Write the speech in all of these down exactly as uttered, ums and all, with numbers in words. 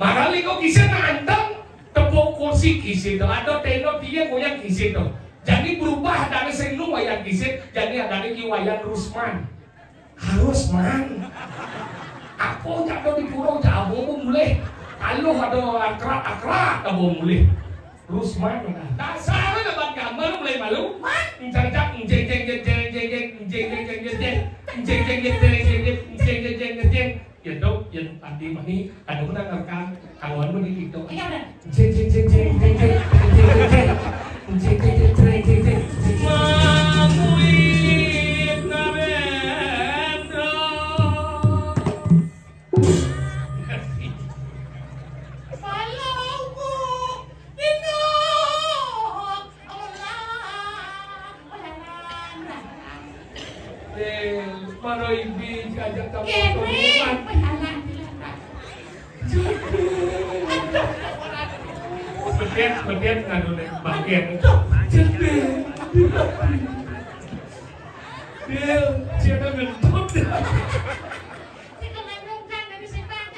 Marang iko kisit nak anteng, tepuk kursi kisit to. Ada tenda dia goyang kisit to. Jadi berubah dari sing nu Wayan Kisit, jadi ada lagi Wayan Rusman. Harus man. Aku jak di pura jak abo mulih. Kalau ada akrak-akrak abo mulih. Rusman. Dasar lebat gambar mulai malu. Encang-encang, enjeng-jeng-jeng-jeng-jeng-jeng. Ya dong, yang tadi mah ni ada menang rekam. Kawan mah di TikTok. Iya, udah. Jeng, jeng, jeng, jeng, jeng, jeng. Jeng, jeng, jeng, jeng, jeng, jeng. Mamuin kabendro. Palauku, Dino. Eh, mano ibi diajak tamu. Kene, otomuan. Pejalan, pejalan. Bedet, bedet nganu nek bagian. Jebel. Bil, siapa ngentut? Sing kemenungan dari setan.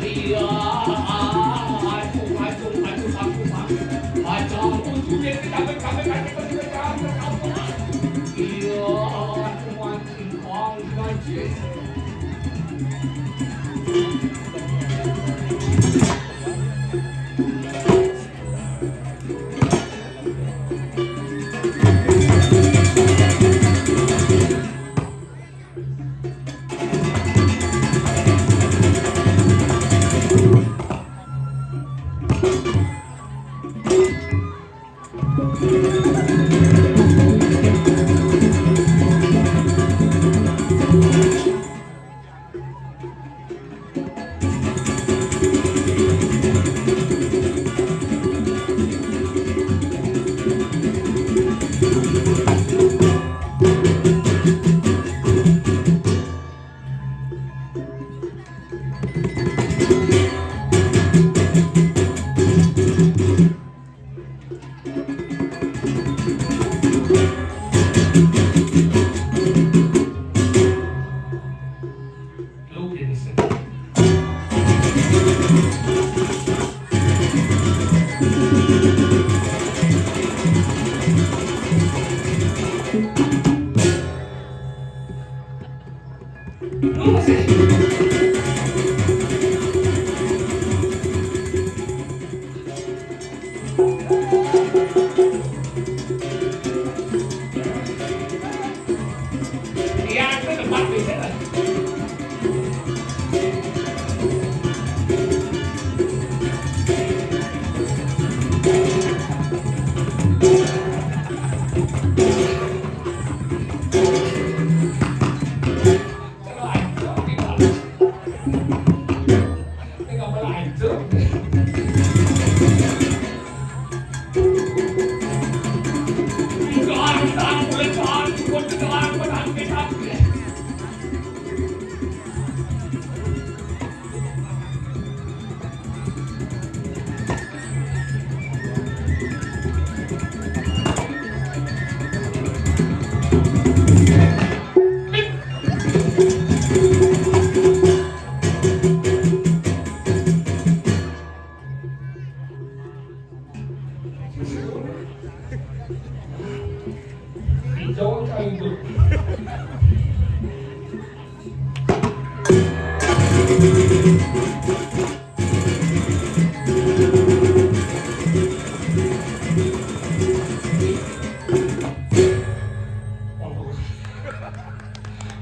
Iya, aduh, aduh, aduh, aduh, aduh. Iya, aduh, aduh, aduh, aduh. Jawab saya itu.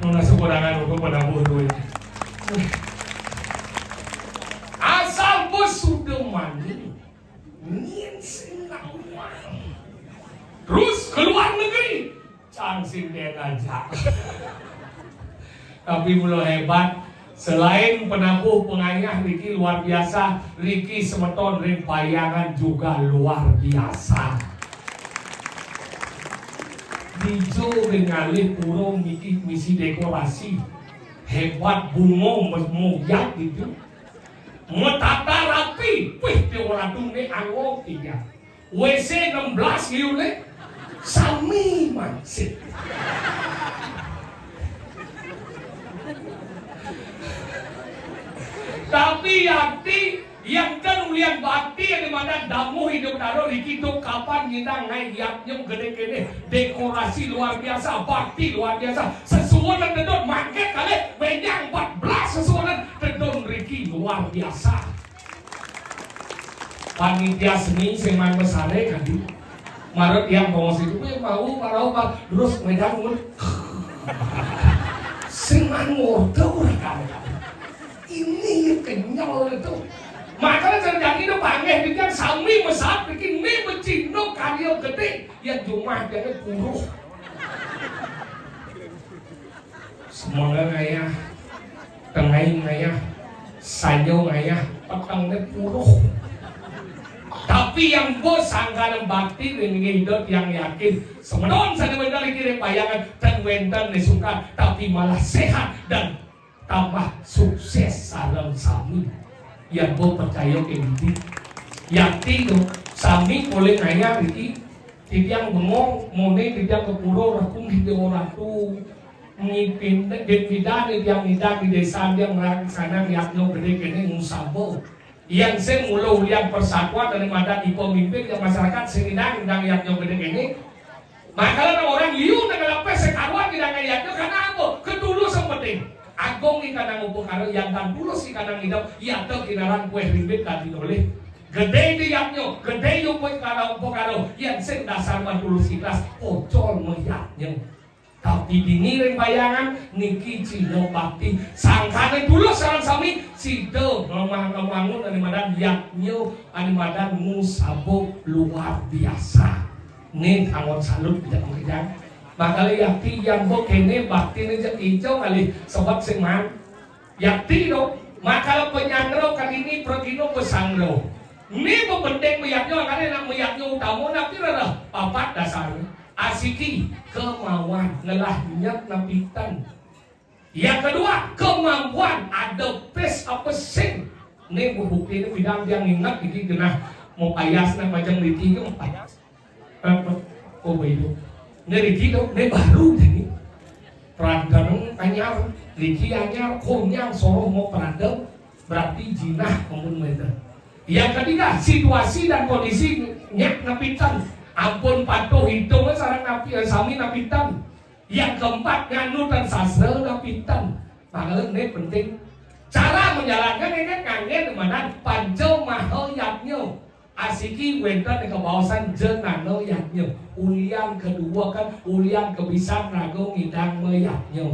Nona sekurangan untuk penabuh duit. Asal bos sudah mani, nyin sing nawang. Terus ke luar negeri, cang sinden aja. Tapi mula hebat, selain penabuh pengayah niki luar biasa, niki semeton ring Payangan juga luar biasa. Dijo ring ngalih pura niki misi dekorasi. Hebat, bunga mes-, moyak gitu. Metata rapi, wih, dia orang tu ni angok tiga. W C enam belas liu le. Sami mansip. Tapi yakti, yang ten ulian bakti yang di mana damuh idup taruh di hidup kapan kita ngai yatnya gede kene, dekorasi luar biasa, bakti luar biasa. Sesuunan tedun mangket kali, benyang empat belas sesuunan tedun riki luar biasa. Panitia seni sing maan besare kadi. Marut yang bongos itu, "Wih, mau, parau, Pak." Terus medan ngut. Sing maan ngorder kan. Ini yang kenyal itu. Makanya terjadi itu panggih dengan sami mesat bikin mie becino karya gede yang jumah dia puruh. Semangga ngayah, tengai ngayah, sanyo ngayah, petengnya puruh. Tapi yang bos sangkanan bakti ring hidup yang yakin. Semeton sane wenten iki ring Payangan, ten wenten ne sungkan, tapi malah sehat dan tambah sukses sareng sami. Yang bos percaya ke diri. Yakti to, sami boleh ngayah iki. Titiang bengong, mone titiang ke pura, rekung di orang tu. Ngipin, dit pidan, titiang ngidan di desa, dia melaksanakan yaknya gede kene ngusaba. Yang sing mula ulian persatuan dari madan di pemimpin yang masyarakat sing ngidan, ngidan yaknya gede kene. Makanya orang liu dengan lapis sekaruan ngidan yaknya karena apa? Ketulusan penting. Agung ikan nang upakara, yang tan tulus ikan nang idam, yakta kinaran kueh rimbit tadi nolih. Gede di yaknya, gede yupa ikan nang upakara, yang sing dasar man tulus ikhlas, pocol mayaknya. Tapi dini ring Payangan, niki cina bakti. Sangkane tulus sareng sami, sida ngemang-, ngemangun ane madan yaknya, ane madan ngusaba luar biasa. Nih, angon salut, bijak makejang. Makale yakti yang bo kene bakti ne jak ijo kali sebab sing man. Yakti do, makale penyandro kadini prekino pesandro. Ni bebendeng meyaknyo, makale nak meyaknyo utama, napi rereh? Papat dasarnya. Asiki, kemauan, ngelah nyat napitan. Yang kedua, kemampuan, ada pes apa sing. Ni bebukti ni bidang yang ingat, jadi genah mau payas nak macam riti ke empat. Eh, oh, baitu. Ni riki tu, ni baru jadi. Perantan anyar, riki anyar, konyang soroh mau perantan, berarti jinah ampun meda. Yang ketiga, situasi dan kondisi nyak napitan. Ampun patuh hitung sareng napi, eh, sami napitan. Yang keempat, nganutan sastra napitan. Makanya ini penting. Cara menjalankan ini ngangge madan panca maha yadnya. Asiki wenten kabaosan jenana yadnya. Ulian kedua kan, ulian kebisan raga ngidang mayadnya.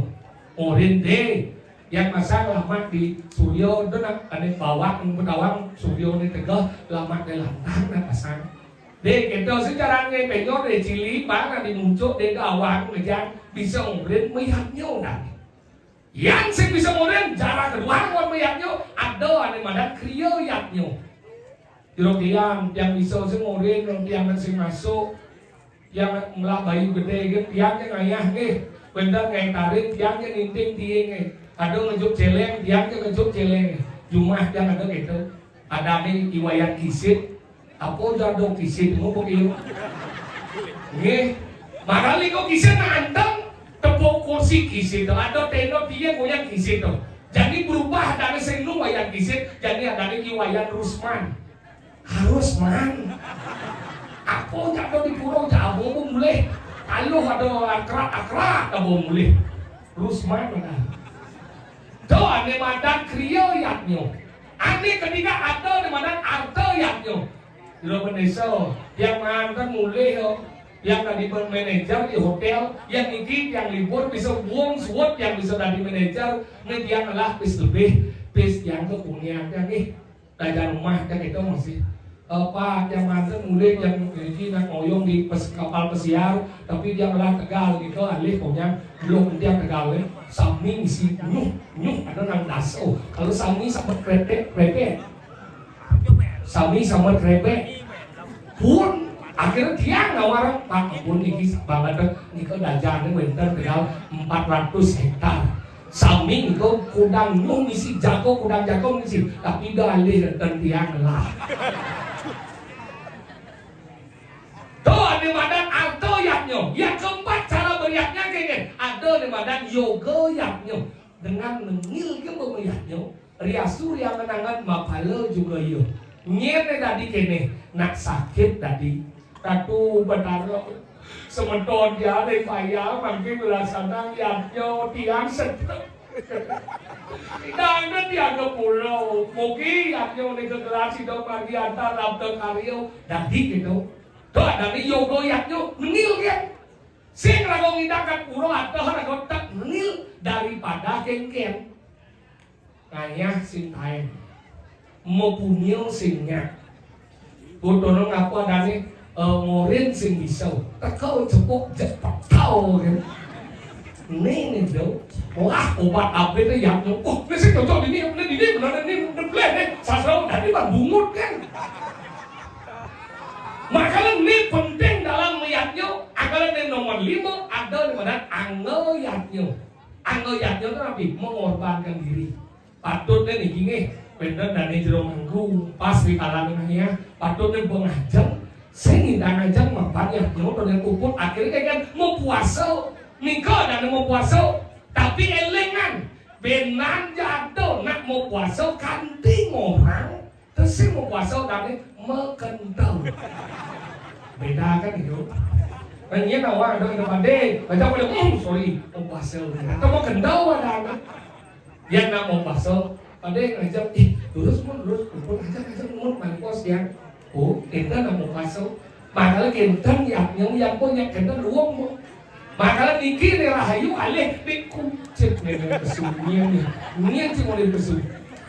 Orin de, yang masang lamak di surya, tu nak, ane bawak, betawang, surya ni tegeh, lamak de lantang nak pasang. De, kita secara nge penyo de cili, bang, nak di muncuk, de, awan, ngejan, bisa orin mayadnya, nak. Yang sing bisa ngoden, jarak kedua wan mayadnya, ada ane madan kriya yadnya. Jero tiang, tiang bisa sing ngoden, tiang sing masuk, tiang ngelah bayu gede, tiang yang ngayah nggih, bendar ngai tarik, tiang yang ninting tiing nggih. Ada ngejuk celeng, tiang yang ngejuk celeng. Jumah tiang ada gitu. Ada nih iwayan kisit, apa jadong kisit, ngopo kiyo? Nggih. Makali kok kisit nantang, tepuk kursi kisit, ada tenda dia goyang kisit. Jadi berubah dari sing nu wayan kisit, jadi ada lagi wayan Rusman. Harus man. Aku nyak di pura Jawa mulai. Aluh ada akrat-akrat abo mulih. Rusman mana? To ané madan kriya yadnya. Ané ketiga ada né madan arta yadnya. Jero pendesa, tiang manten mulih yo. Tiang dadi manajer di hotel, yang niki tiang libur bisa buang suwet tiang bisa dadi manajer, né tiang ngelah pis lebih, pis tiang ke punian tiang nih. Dajar rumah kan itu masih apa tiang manten mulih tiang niki nak ngoyong di pes, kapal pesiar, tapi tiang ngelah Tegal gitu alih pokoknya belum tiang Tegal nih. Sami ngisi nyuh, nyuh ada nang daso. Kalau sami sama krepek, krepek. Sami sama krepek. Pun akhirnya tiang nawar, "Pak, ampun niki banget, nika dajar nih wénten Tegal empat ratus hektar. Sami nika kudang nyuh ngisi, jago kudang jago ngisi, tapi dah alih dan tiang lah." To ané madan arta yadnya. Yang keempat cara beryadnya kéné. Ada ané madan yoga yadnya. Dengan nengil ke bemayadnya, riasu riangan-angan mapala juga iya. Nyén dadi kéné, nak sakit dadi. Ratu Betara, semeton dia deh payah mangkin melaksanakan yadnya tiang sedek. Tidak ada tiang ke pulau. Mugi yadnya nika gelar sida margi antar rabda karya. Dadi gitu. Tuh ada nih yoga yadnya, nengil kan. Sing raga ngidang ka pura ateh raga tak nil daripada kéngkén. Ngayah sing taén. Mapunia sing nyak. Butono ngapa adané, eh, ngorin sing bisa. Teka cepuk jek petau kan. Né né do. Wah, obat apa itu yang nyukuh. Né sing cocok ini, né ini benar ini, né belah né. Sastra tadi bang bungut kan. Makanya ini penting dalam meyaknya. Angkara yang nomor lima ada di mana angel yadnya. Angel yadnya itu apa? Mengorbankan diri. Patutnya nih gini, bener dan jero minggu pas di kalangan ya. Patutnya bengajeng, sing ngidang ajeng mapan yadnya, dan yang puput akhirnya kan mau puasa, nika dan mau puasa, tapi elingan, benan jatuh nak mau puasa kanti ngorang. Terus sing mau puasa tapi makentel. Beda kan itu. Kan iya tahu ada ada pandai. Baca pada hmm sorry mau puasa. Atau makentel ada anak. Dia nak mau puasa. Pandai ngajak ih lurus mun lurus kumpul aja aja mun main pos ya. Oh kita nak mau puasa. Padahal kita yang yang yang pun yang kita luang mau. Makanya niki nih rahayu alih di kucit nih, nih pesu, nih, nih. Nih cuma di pesu.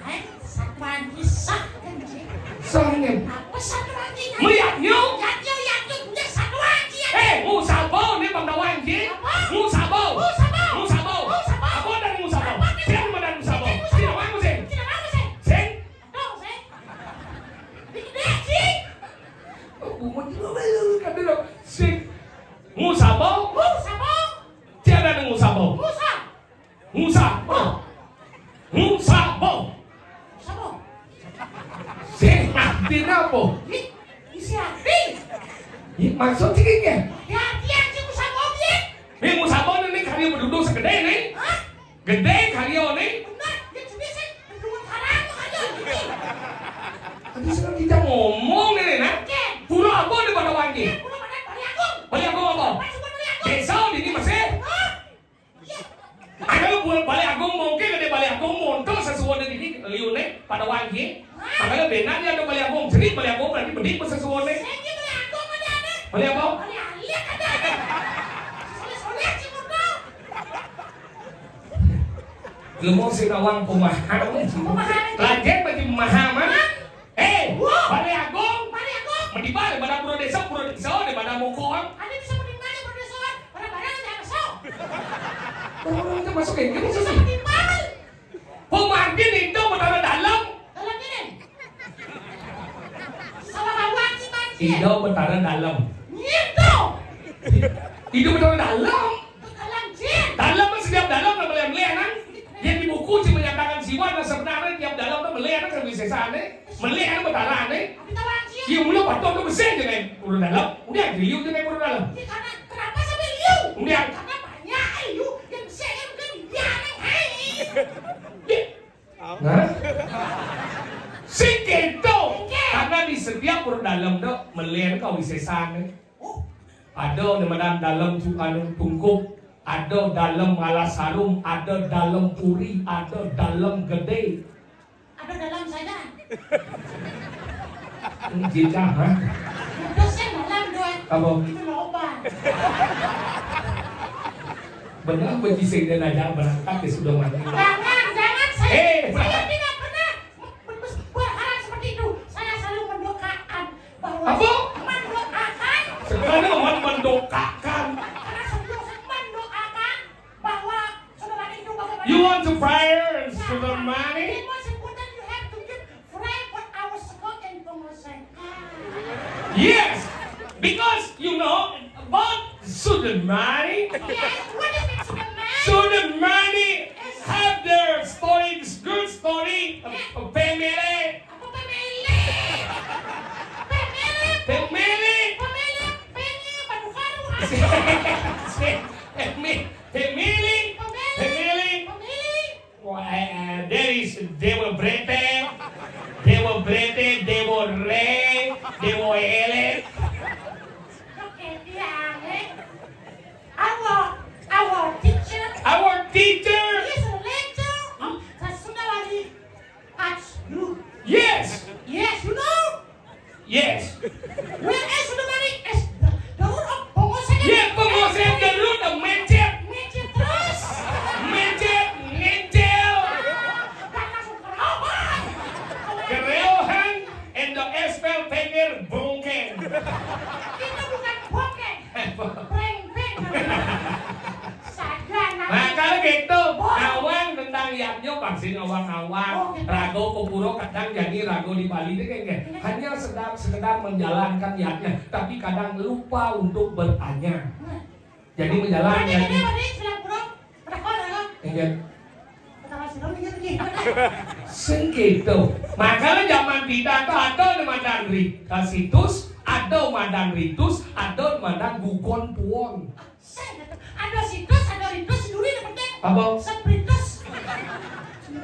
Hai, satuan kisah kan, Cik? Sangin. Apa satuan kisah? Melihat nyu. Lihat nyu, lihat nyu, punya satuan kisah. Eh, ngusabo nih panggawan, Cik. Apa? Ngusabo. Ngusabo. Ngusabo. Ngusabo. Apa dari ngusabo? Apa dari Siapa dari ngusabo? Ngusabo? Sing, apa sing? Sing, apa sing? Sing? Aduh, sing. Ini gede, Cik. Oh, bungut juga belum, kan belum. Sing. Ngusabo. Ngusabo. Tiada nang ngusabo. Ngusah. Ngusah. Oh. Ngusabo. Ngusabo. Sing artinya apa? Ih, isi hati. Ih, maksud sih ya? Ya, artian si ngusabo, ya. Ini ngusabo ini karya berduduk segede nih. Hah? Gede karya nih. Benar, ya jenis sih. Berduduk karang aja gitu. Tadi sudah kita ngomong nih, nah. Oke. Pura apa nih pada wangi? Ya, pura pada Bali Agung. Bali Agung apa? Pas buat Bali Agung. Desa di ini masih? Hah? Iya. Ada buat Bali Agung mungkin ada Bali Agung monto sesuatu di ini liune pada wangi. Hah? Makanya benar dia ada Bali Agung. Jadi Bali Agung berarti bedik sesuatu. Saya ini Bali Agung ada ada. Bali apa? Bali Alia ada ada. Soleh-soleh si monto. Lu mau si nawang pemahaman. Pemahaman. Lagi bagi pemahaman. Hah? Eh, wah. Balai Agung. Balai Agung. Mendibal, pada pura desa, pura desa, pada mokok. Ada bisa mendibal, pura desa, pada barang ada masuk. Orang itu masuk ya, dia bisa mendibal. Pemargin itu betara dalam. Dalam ini. Salah bawah si mancing. Itu betara dalam. Gitu. Itu betara dalam. Dalam, Cik. Dalam mah setiap dalam lah melihat-melihat kan. Yang di buku sih menyatakan siwa nah sebenarnya tiap dalam tuh melihat kan bisa sana. Melihat kan betara nih. Tapi tahu, Cik. Iya, mula patut tuh besar aja kan. Urut dalam. Udah, liu aja kan urut dalam. Ya, karena, kenapa sampai liu? Udah. Karena banyak liu yang besar yang bukan dia aneh, hai. Nah. Sing gitu. Oke. Karena di setiap urut dalam tuh melihat kau bisa sana. Oh. Ada namadan dalem cu-, anu, tungkup, ada dalem alas harum, ada dalem puri, ada dalem gedé. Ada dalem saja. Ini jejak, ha? Itu sih dalem, Doi. Apa? Itu lobang. Benar, beci sing dan aja berangkat ya sudah mati. Jangan, jangan, saya, Eh, saya tidak pernah me-, me-, berharap seperti itu. Saya selalu mendoakan bahwa Apa? Mendoakan. Sekarang mau mendoakan. Karena serius mendoakan bahwa saudara itu bagaimana? You want to prayer, Ya, saudara Mani? The most important, you have to give prayer for our sake and for our sake. Yes, because you know about saudara Mani. Yes, what is it, saudara Mani? Saudara Mani Yes. have their story, this good story, a, Yeah. a family. Apa family? Family. Family. Family, family, baru-baru. Family. Family. Family. Family. Wah, eh, eh, there is Dewa Brete, Dewa Brete, Dewa Re, Dewa Ele. Okay, yeah, eh. Our, our teacher Our teacher. is a letter of Sasundawali at you. Yes. Yes, you know? Yes. Where is the money? Is the, the root of Pongosek? Yeah, Pongosek, the root of mencet. Mencet terus. Mencet, ngencel. Ah, kan langsung keroboh. Kereohan, and the S P L T N R bongkeng. Itu bukan bongkeng. Breng-breng namanya. Saja namanya. Nah, kalau gitu, Wah. Nawang tentang yadnya pasti nawang-nawang. Oh, gitu. Rago ke pura kadang jadi rago di Bali itu kan, kan. Iya. Hanya sedang sekedar menjalankan yadnya, tapi kadang lupa untuk bertanya. Nah. Jadi menjalankan. Berarti ini berarti sudah pura, berapa lama? Iya. Pertama sudah mikir gimana? Sing gitu. Makanya zaman kita tuh ada namadan ri-, situs, ada namadan ritus, ada namadan gugon tuon. Sing gitu. Ada situs, ada ritus, dulu yang penting. Apa? Spiritus.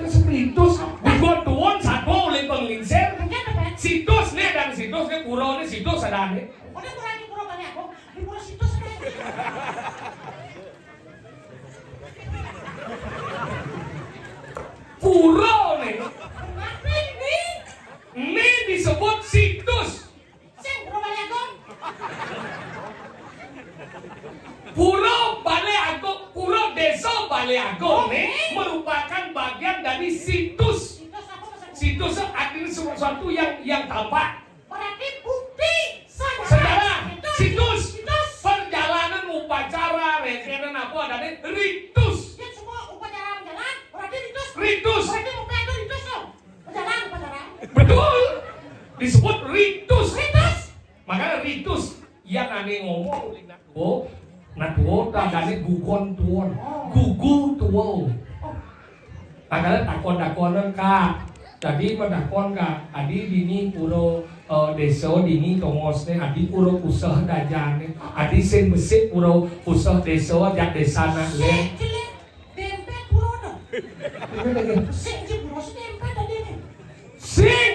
Spiritus. Gugon tuon satu oleh penglingsir. Penting apa? Situs nih, ada situs nih, pura nih, situs ada nih. Pokoknya kurang di pura banyak, kok. Di pura situs ada. Pura nih. Kenapa ini? Ini disebut situs. Sing, Pura Balé Agung. Pura Balé Agung, Pura Désa Balé Agung Oke. nih merupakan bagian dari situs. Situs apa maksudnya? Situs artinya sesuatu yang, yang tampak. Berarti bukti sejarah. Sejarah. Situs. Situs. Situs. Perjalanan upacara, rengsenan apa adanya ritus. Ya, semua upacara berjalan, berarti ritus. Ritus. Berarti upacara itu ritus, loh. Berjalan upacara. Betul. Disebut ritus. Ritus. Makanya ritus yang aneh ngomong. Oh, nah, tuo tandanya gugon tuon. Oh. Gugu tuo. Oh. Makanya takon-takonan, Kak. Tadi mah takon, Kak. Adi dini pura, eh, désa dini tongosné, adi pura puseh dajané. Adi sing besik pura puseh désa, jak désana, Lén. Sing, jelek. Dempet pura to. Sing, jelek, pura sing dempet tadi nih. Sing.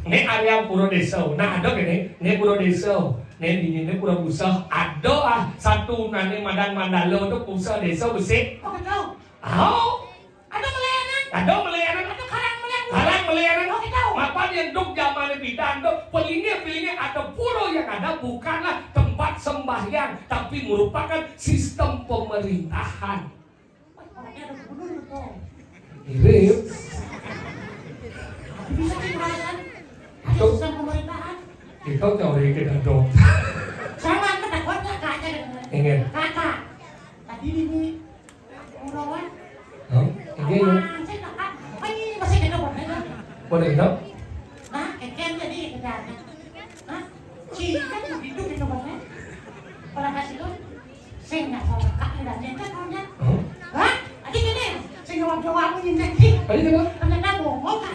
Né area pura désa. Nah, ada kéné, né pura désa. Né dini né pura puseh. Ada ah satu nané madan mandala to puseh désa besik. Oh, tahu. Au. Ada melianan. Ada melianan. Ada karang melianan. Karang melianan. Oh, tahu. Mapan yang duk zaman bidan to, pelinggih-pelinggih ada pura yang ada bukanlah tempat sembahyang, tapi merupakan sistem pemerintahan. Orangnya ada gubernur tuh. Mirip. Bisa kan perasaan? Ada Itu. Sistem pemerintahan. Itu teori kita dong. Sama, aku takutnya kakaknya dengan Ingin. Kakak. Tadi ini Pura, Wan. Hah? Iya, iya. Wah, saya kakak. Wah, ini masih kena banget, kan? Boleh, dong? Nah, keken tadi kerjaannya. Hah? Cika tuh gitu, gitu banget. Kalau kasih tuh, saya nggak salah kakak, nggak nyata, taunya. Hah? Hah? Tadi gini, saya jawab-jawab, aku nyintek. Tadi kenapa? Ternyata bohong, kan?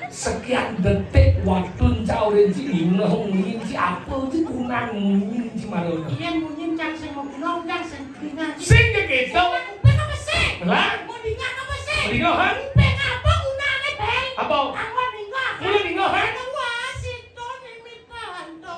Sekian detik waktu encak ora ci ngeh munyi ci apa ci kunang munyi ci marono. Iya, munyi cang sing ngomong, cang sing keringan. Sing ya gitu. Kuping apa sih? Lah? Mau dingah apa sih? Dingah, han? Kuping apa gunane, Bel? Apa? Anggon dingah. Kulo dingah, han? Wah, situ mimit tanto.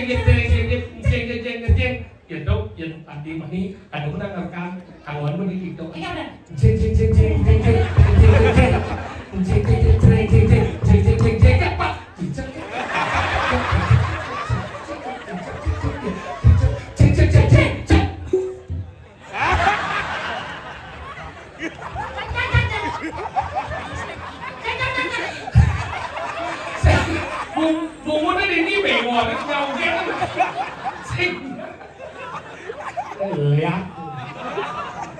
Jeng, jeng, jeng, jeng, jeng, jeng, jeng, jeng, jeng, jeng. Ya, Dok, ya, tadi mah nih, kadang menang rekam, kawan mah di TikTok. Iya, udah. Jeng, jeng, jeng, jeng, jeng, jeng, jeng, jeng, jeng, jeng. Jeng, jeng, jeng, jeng, jeng, jeng, jeng, jeng, jeng, jeng, jeng, Pak. Jeng, jeng, jeng, jeng, jeng, jeng. Bung, bungunya di ini bego, ada jauh kan. Sing. Lihat.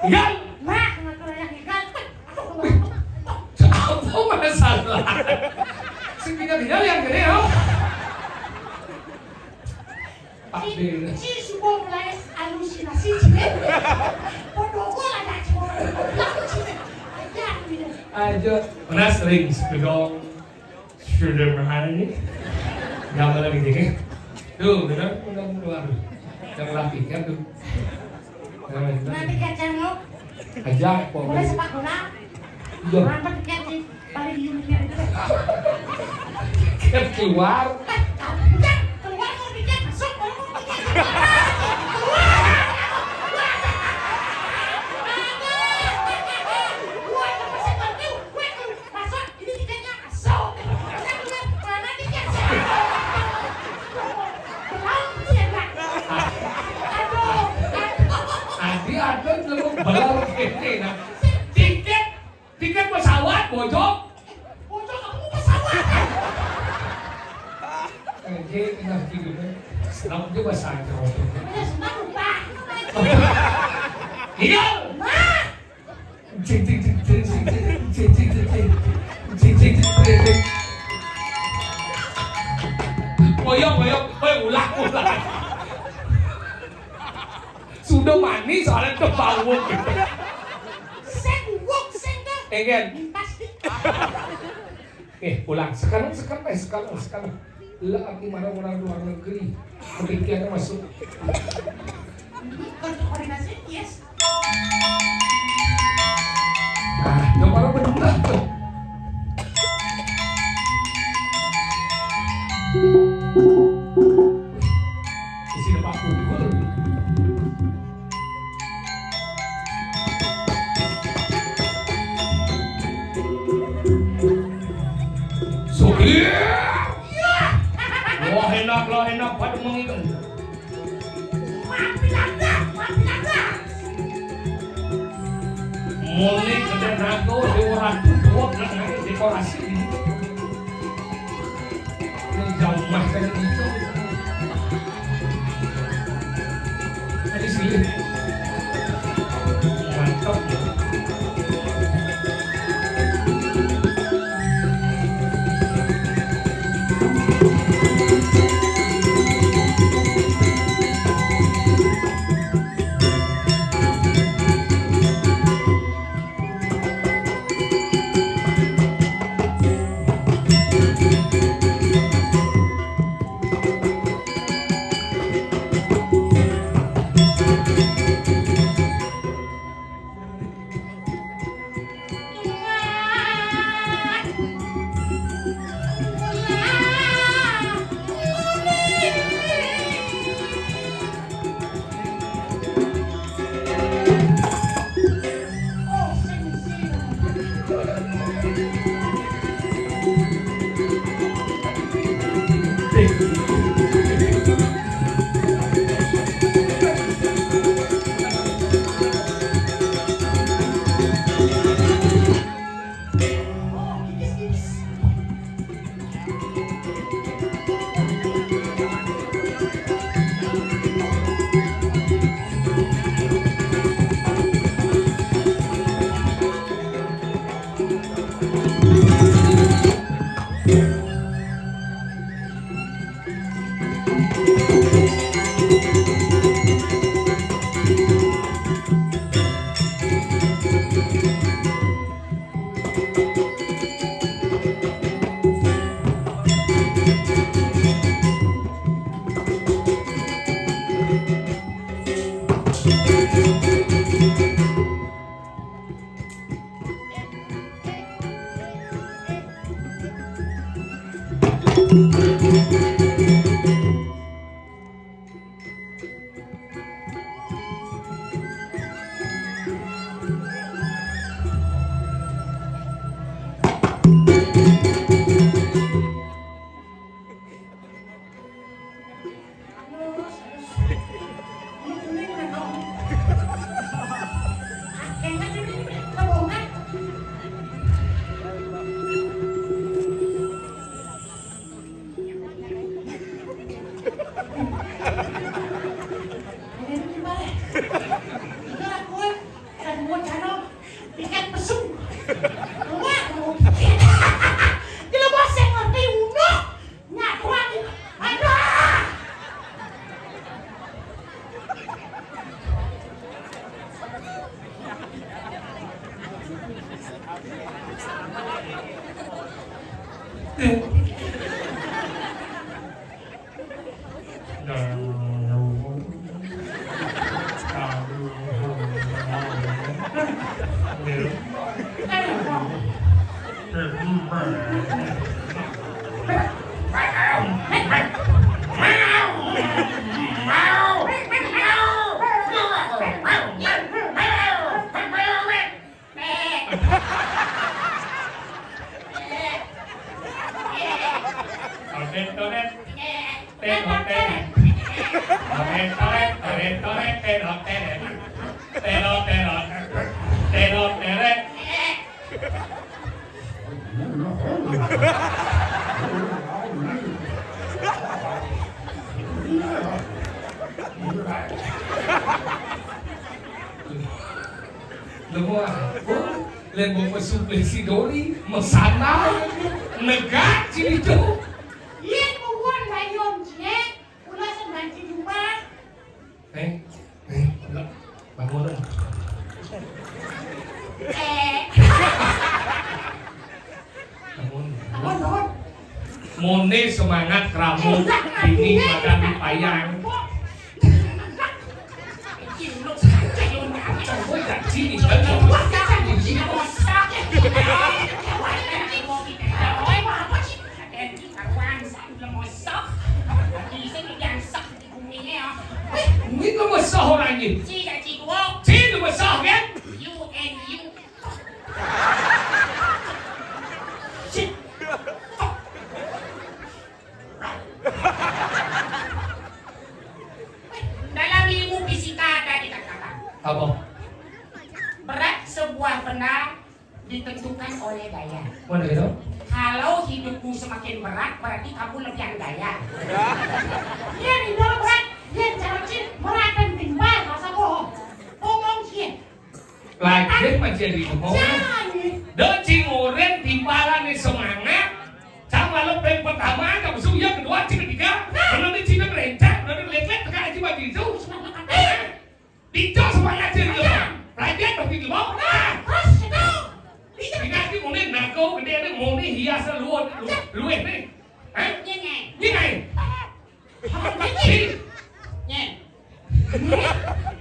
Ikan. Nah, ngatur yang ikan. Apa masalah? Sing tinggal-tinggal yang gede, oh. Pak Ci, Dil. Ci suka mulai halusinasi, Ci. Pondok gua ada, Ci. Laku, Ci. Aja, gitu. Aja, pernah sering sepedong. Sudah mahal ini. Gambar lagi, Ci. Tuh, benar, udah keluar. Udah ngelatih, kan, tuh. Nah, benar. Nanti kacang lo. Aja, kok. Boleh sepak bola? Iya. Mampet, kan, Ci. Paling diem, diem, diem. Kan keluar. Eh, kamu kan keluar, mau bikin masuk, mau bikin keluar. Keluar. Keluar, masuk, masuk. Ini tiketnya masuk. Saya keluar, mana tiket? Belum, sih, ya, Pak. Aduh, aduh. Adi ada belum belum ini, nah. Tiket Tiket pesawat, bojok. Bojok, kamu pesawat. Eh, dia tinggal gitu, kan. Senang juga bahasa Jawa. Udah senang, lupa. Iya. Wah. Jing, jing, jing, jing, jing, jing, jing, jing, jing, jing. Jing, jing, jing, jing, jing. Boyong, boyong, boyong, ulang, ulang. Sudah manis, soalnya udah bau gitu. Sing guguk, sing tuh. Enggak. Pasti. Eh, pulang. Sekarang, sekarang, eh, sekarang, sekarang. Lah, aku marah orang luar negeri. Kepikirannya masuk. Koordinasi, yes. Ah, yang marah bener tuh. Isi depan pukul. Sugih. Wah, enak lah, enak pada mengikan. Mati lantas, mati lantas. Moni gede nago, Dewa Ratu, dua belas nangis dekorasi ini. Ini jauh mah kan itu. Ini sih. Mantap ya. Jelema sing ngerti unduk. Nyakuan. Aduh. Todet, todet. Telo, telo. Todet, todet, todet, todet, telo, telo. Telo, telo. Telo, telo. Lha, wah, lha mbok mesuk lek si Dori, mesana, negak sini tuh. Yen kuwon bayun cilik, kula sing banci jubah. Eh, eh, enggak. Bangun. Eh. Bangun. Bangun, bangun. Mone semangat keramu. Eh, enggak, dini enggak, makan enggak. Di payang. Coba janji nih, kan? Ini lu mesah orang ini. Ci, ci, gua. Ci, lu mesah, kan? You and you. Ci. Dalam ilmu fisika ada dikatakan, apa? Berat sebuah benda ditentukan oleh daya. Mana gitu? Kalau hidupmu semakin berat, berarti kamu lebih gaya. Iya, di dalam berat. Iya, cara cin, berat dan timbal, masa bohong. Bohong, cin. Lagi menjadi bohong. Jangan. Dong, cing oren timbalan nih semangat. Cang malam peng pertama, cang besok, iya, kedua, cing ketiga. Nah. Belum nih, cing merencak, belum nih, lek-lek, teka aja bagi itu. Semangat apa? Eh. Dicos semangat sih, gitu. Raja. Raja, tapi gitu. Nah, terus itu. Bisa. Dikasih muni nago, gede ada muni hiasan luar, lu, luwih nih. Hah? Nyeng, nyeng. Nyeng, nyeng. Apa, Nyeng? Cing. Nyeng.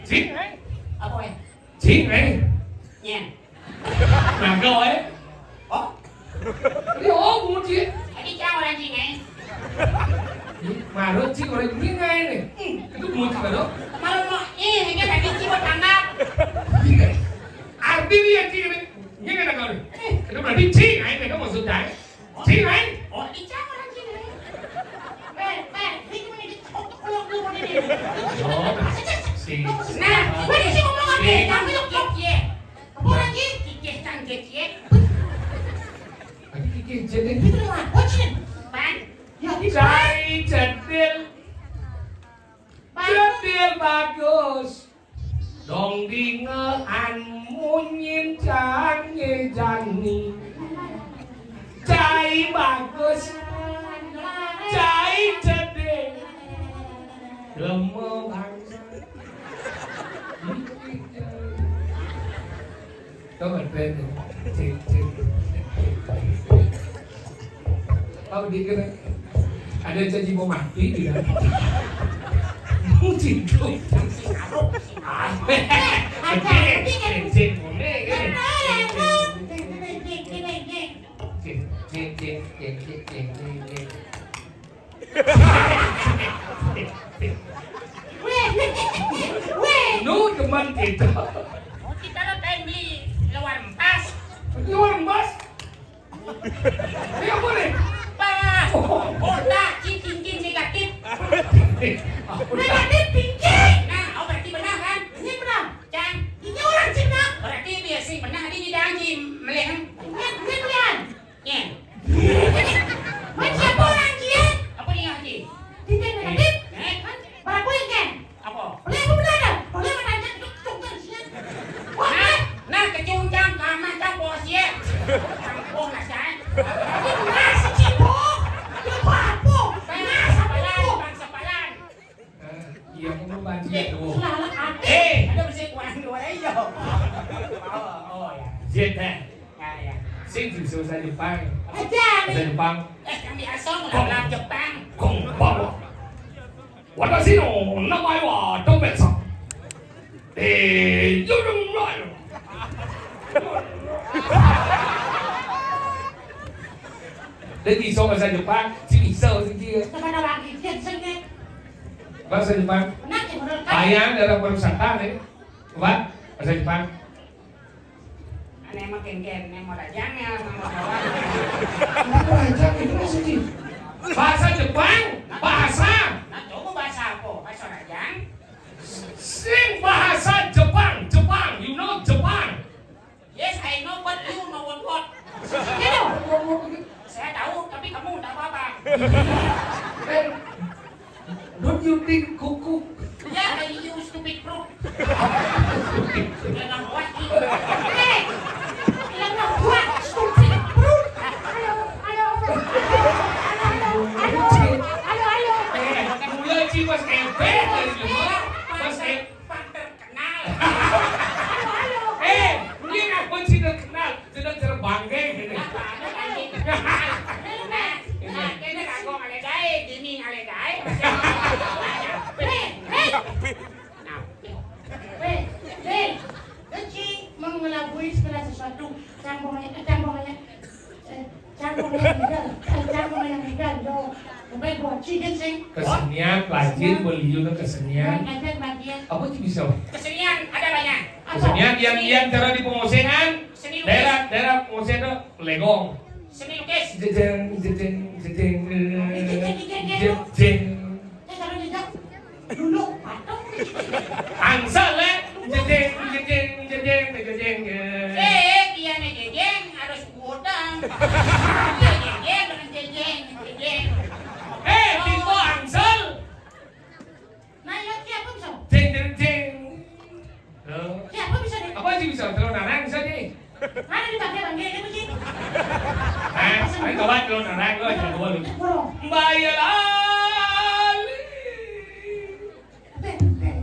Cing, eh. Apa, eh? Cing, eh. Nyeng. Nago, eh. Oh? Ini oh, bunyi. Tadi cang orang Cing, eh. Marut, Cing, orang Cing, eh, nih. Hmm. Itu bunyi, Cing, loh. Malu mau, eh, ini tadi Cing mau tanggap. Arti dia, Cing, ini. Ini kan nago, nih. Eh. Itu berarti Cing, eh, itu maksudnya. Cing, eh. Oh, ini cang orang Cing, eh. Eh, eh, ini cuma ini, oh, kalau belum ini. Oh, Cing. Nah, gue sih ngomong apa? Cing. Kamu yang ngomong. Iya. Apa lagi? Kikih kang kecil. Tadi kikih jadi. Itu lah, bocil. Pan. Ya, di cai cedil. Pan. Cedil bagus. Dong dingean munyin janye jani. Cai bagus. Cai cedil. Lemo bangsa. Kau ngerti? Cik, cik. Kau dikira ada janji mau mati, tidak? Cik, cik. Ah, cik, cik, cik. Cik, cik, cik, cik, cik, cik. Weh, weh. Nu demen gitu. Kita lo pengen beli luar empas. Luar empas? Iya, boleh. Pas. Oh. Otak, cing, cing, cing, negatif. Negatif thinking. Nah, oh, berarti benar, kan? Ini benar. Cang. Ini orang Cina. Berarti dia sih benar, dia nyidang, cing, meleh, kan? Ini, ini benar. Nyén. Mun siapa orang Cina? Apa dia, Haji? Dia negatif. Eh? Kan? Berapa ikan? Apa? Boleh apa benar? Boleh bertanya, tuk, tuk, tuk, sini. Wah, nah, nah, kecungcang, kamar, cang, bos, ya. Kampung lah, Cai. Ini nasi cibok. Ini apa? Nasi apa? Bang Sapalan. Eh, iya, kamu banci ya, tuh. Eh, ada besi kuan dua aja. Oh, oh, ya. Jet, eh. Ya, ya. Sing bisa bahasa Jepang. Aja, bahasa Jepang. Eh, kami asal ngelam Jepang. Kong, kong, bawa. Watashi no namae wa Tomet-san. Eh, you don't know. Dia bisa bahasa Jepang, si bisa bahasa Inggris. Bahasa Jepang. Bayang daerah pariwisata nih. Coba, bahasa Jepang. Aneh mah kengken, aneh mau rajang ya, mau kawan. Apa rajang itu maksudnya? Bahasa Jepang, bahasa. Nah, coba bahasa apa? Bahasa rajang. Sing bahasa Jepang, Jepang, you know Jepang? Yes, I know, but you know what what? Saya tahu, tapi kamu tidak apa-apa. Eh, don't you think kuku? Ya, I use stupid fruit. Lemah kuat, ih. Eh, lemah kuat, stupid fruit. Ayo, ayo, ayo, ayo, ayo, ayo, ayo. Eh, mulai sih pas kempes dari rumah, pas kempes. Pan terkenal. Halo, halo. Eh, ini aku sih terkenal. Sudah terbangke gitu. Apa? Ada kan? Nah, nah, kena kagok ada gae, gini ada gae. Hei, hei. Nah, hei, hei. Kecil mengelabui segala sesuatu. Sambung aja, sambung aja. Eh, Cangkong yang hidang, eh, cangkong yang hidang, do. Sampai gua cidit sih. Kesenian, pelajar, beliau ke kesenian. Pelajar, pelajar. Apa sih bisa? Kesenian ada banyak. Apa? Kesenian yang, seni, yang cara di Pengosengan. Seni lukis. Daerah, daerah Pengosengan tuh legong. Seni lukis. Jejeng, jejeng, jejeng. Jejeng, jejeng, jejeng. Jejeng. Eh, kalau jejeng. Dulu patung. Angsal, eh. Jejeng, jejeng, jejeng, jejeng, jejeng. Eh, dia nih jejeng harus gudang. Dia jejeng dengan jejeng, jejeng. Eh, Bimbo angsal. Nah, ya, siapa bisa? Jeng, jeng, jeng. Loh. Siapa bisa deh? Apa sih bisa? Terus narang bisa deh. Mana dipakai bang dia, dia begini. Hah? Ayo, kawan, lo nerang, lo jangan dulu. Kurang. Bayar lali. Beng, beng.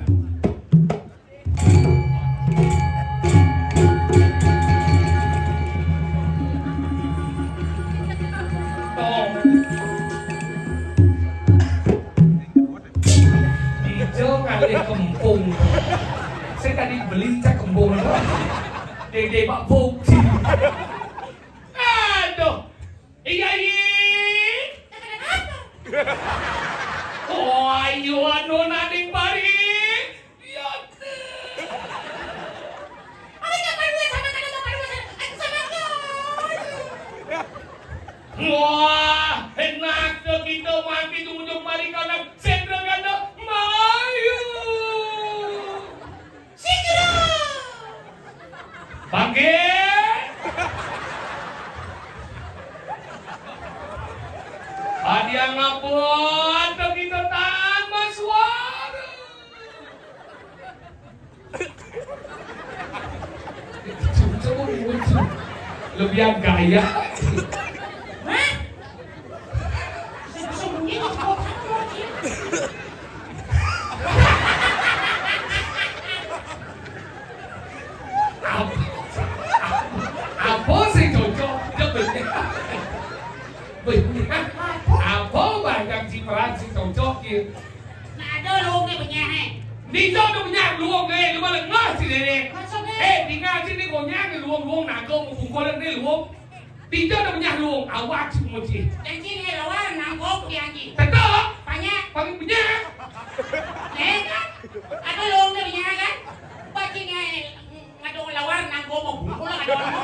Tong. Hijau kali kempung. Saya tadi beli cak kembung. Dede Pak Bukti. Aduh. Iya, iya. Oh, ayo, anu, naning bari. Iya. Wah, enak tuh kita mati di ujung mari kanan. Sendok kanan. Mayu. Segera. Bangke. Hadiah ngabot tuh kita tambah suara. Coba muncul. Lebih gaya. Hah? Apa? Apa sih cocok? Dia bener. Bener. Apa banyak cipratan sih cocok ya? Nah, ada lu ke penyahe. Di jauh tu punya luong ni, lu malah ngah sini ni. Maksudnya? Eh, tinggal sini kau nyang luong-luong nak kau mukul ni luong. Di jauh tu punya luong, awak cik muci. Janji ni lawan nangkok janji. Tetap. Banyak. Paling punya. Eh, kan? Ada luong ni punya kan? Bacin ni. Ngadong lawar nang gomo bungkul ngadong mo.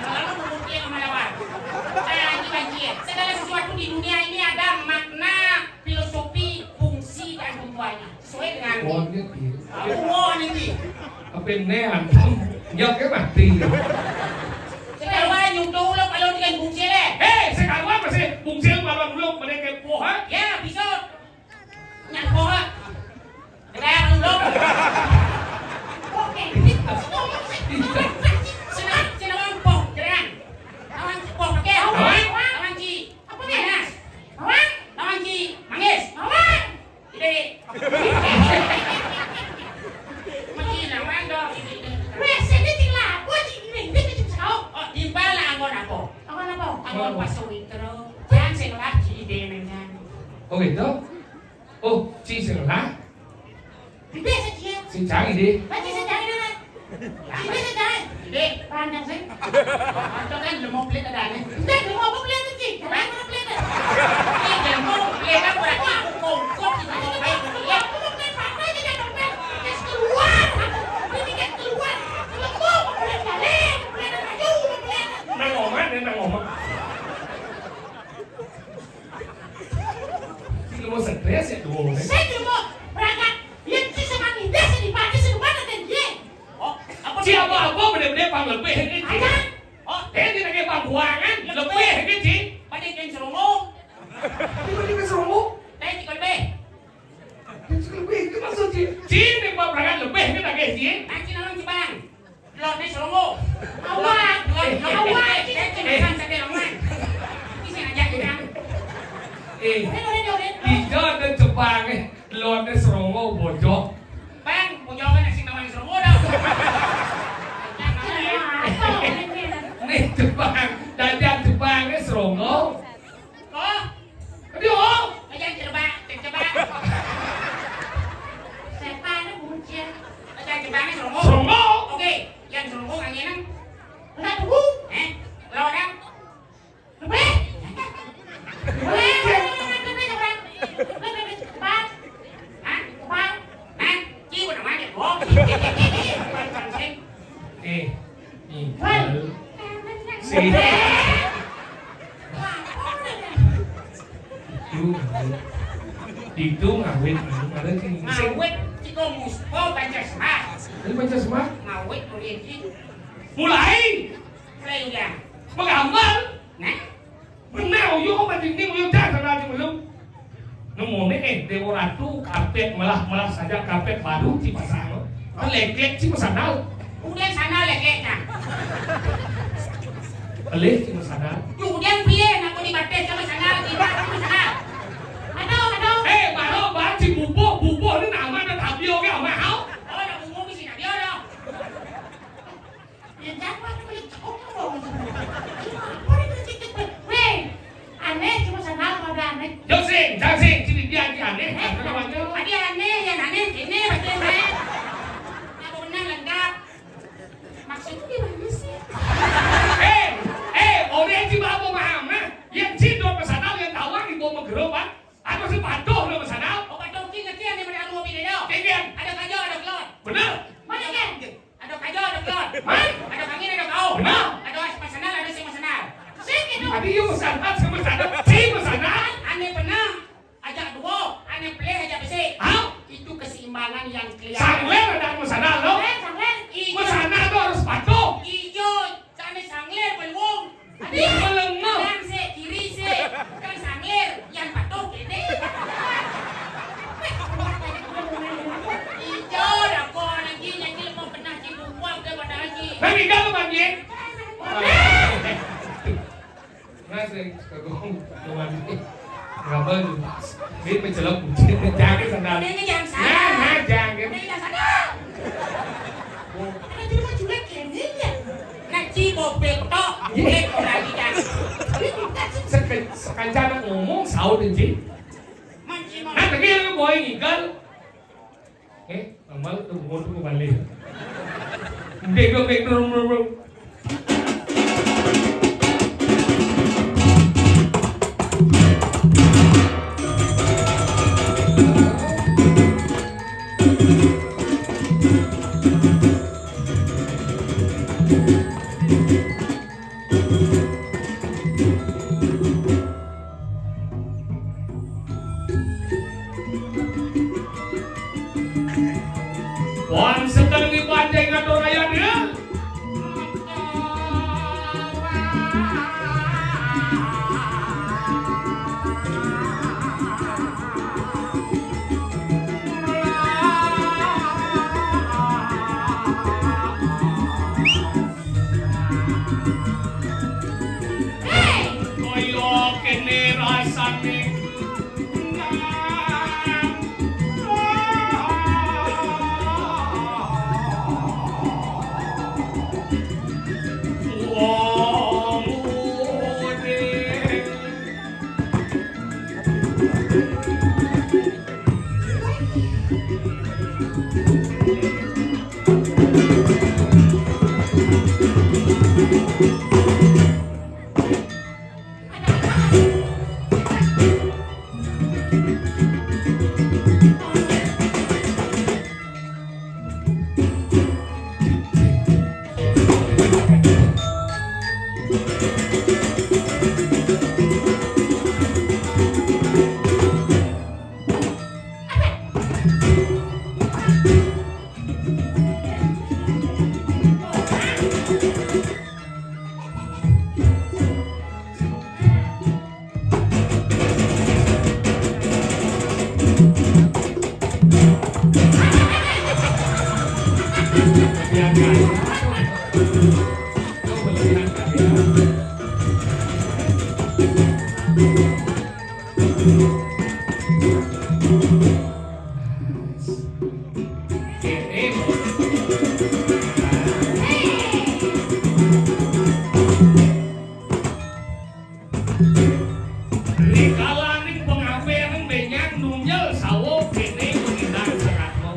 Lalu mungkin sama lawar. Nah, ini banjir. Segala sesuatu di dunia ini ada makna, filosofi, fungsi, dan tujuannya. Sesuai dengan. Oh, dia dia. Aku mau nih. Apa yang nean? Ya, oke, mati. Sekarang nyudo ulo kalau dengan bungsil, eh. Eh, sekarang masih bungsil malam ulo, mereka poha. Ya, bisa. Nyampo, Kak. Gerang, Bro. Oke. Sini, sini, Bang. Po, gerang. Amun pas sawitra, jan sing ngelah ci idé nang jan. Oh gitu? Oh, ci sing ngelah? Gedé saja. Sing cang idé. Lagi sing cang idé. Idé sing cang. Idé, panjang sih. Atau kan lemuk pelit ada aneh. Udah, lemuk apa pelit, ci? Jangan apa pelit. Ini lemuk pelit kan berarti kongkong kita baik. Ya, lemuk pelit apa aja, jangan pelit. Kes keluar. Ini kes keluar. Lemuk pelit balik. Pelit aja, pelit. Nang omat, nang omat. Sing mau stres ya, dua orang. Sing mau berangkat. Yang ci sing mani, dia sing dipake, sing mana, dan dia. Oh, apa ci dia? Apa-apa, bener-bener pang lebih ini, ci. Aja. Oh, dia tidak kayak pang buangan, lebih ini, ci. Pada yang serungu. Tiba-tiba serungu. Teh, ci lebih. Yang ci lebih, itu maksud ci. Ci, ini pang berangkat lebih ini, tak kayak ci. Nanti nolong ci bang. Lone serungu. Awak, awak, kita cuma sampai lemah. Ini sengaja kita. Eh, ijo ada Jepang, eh, lone serungu, bojok. Bang, bojok kan sing nawang serungu dah. Nih Jepang, dagang Jepang, eh, serungu. Kok? Aduh. Aja jebak, jebak. Setan buncit. Aja jebaknya serungu. Serungu. Oke, yang serungu anginnya. Enggak tahu. Eh, lo orang. Lebih. Lebih. Lebih, lebih, lebih, lebih. Lebih, lebih. Cepat. Hah? Cepat. Hah? Ci, udah mati, bohong. Pancing. Eh, ini. Hei. Si. Itu, itu ngawit, anu, ada sing. Ngawit, ciko mus-, oh, Pancasma. Ini Pancasma? Ngawit, mulai, ci. Mulai. Mulai, udah. Mengambal. Nah? Benar, uyo, apa dinding, uyo, dah, sana aja belum. Nemone, eh, Dewa Ratu, karpet melah-melah saja, karpet baru, ci pasang. Kan leglek, ci sandal. Udah sana leglek, nah. Elih, ci sandal. Yuk, udah piye, nak di batis sama sandal, di batis sama sandal. Aduh, aduh. Eh, baru, baru, ci bubuh, bubuh, ini nama ada tabio, ke, sama hau. Oh, nak bubuh, mesti tabio, dong. Ya, jangan beli coklat. Apa itu, cik, cik, cik? Weh, aneh, cuma sandal pada aneh. Yo, sing, jang, sing, sini dia lagi aneh. Eh, ada namanya. Tadi aneh, yang aneh, ini, baca aneh. Apa benar lengkap? Maksudnya gimana sih? Eh, eh, orang yang cuma mau paham, nah. Yang cindor ke sana, yang tawang, ibu menggerobak. Aku sih patuh lo ke sana. Oh, patuh, king, king, yang mana anu, mobil itu? King, king. Ada kajo, ada kelot. Benar. Mana, king? Ada kajo, ada kelot. Hah? Ada kangin, ada kau. Benar. Ada as-, masanal, ada sing masanal. Sing itu. Tadi yuk masanal, sing masanal, sing masanal. Ane pernah ajak dua, ane pelih ajak besi. Hah? Itu keseimbangan yang kelihatan. Sangler ada masanal, lo? Eh, sangler. Ijo. Masanal tuh harus patuh. Ijo, ane sangler, beluang. Aduh, melengah. Kanan sih, kiri sih. Kan sangir, yang patuh kene. Ijo, dah kau lagi, nyanyi lemah pernah, ci buang ke pada lagi. Lagi kalau mandi. Nggak sih, kagum, kagum mandi. Nggak bagus. Ini mencelok kucing, jangan sandal. Ini jangan sandal. Nah, nah, jangan. Ini jangan sandal. Ada cuma julek kene ya. Nah, ci bobek tok, julek ora iki, Cak. Seke-, sekancana ngomong, saut, Ci. Nah, tadi yang boy ngigal. Eh, normal tuh, mau tuh balik. Dek, dek, dek, dek, dek, dek. Wan sekarang ibu anjay ngatur ayah dia. Kaya kene rasane. Wong mudi. Rikalaning pangapéran bénjang nunjel sawo kéné ngunindang sangat mau.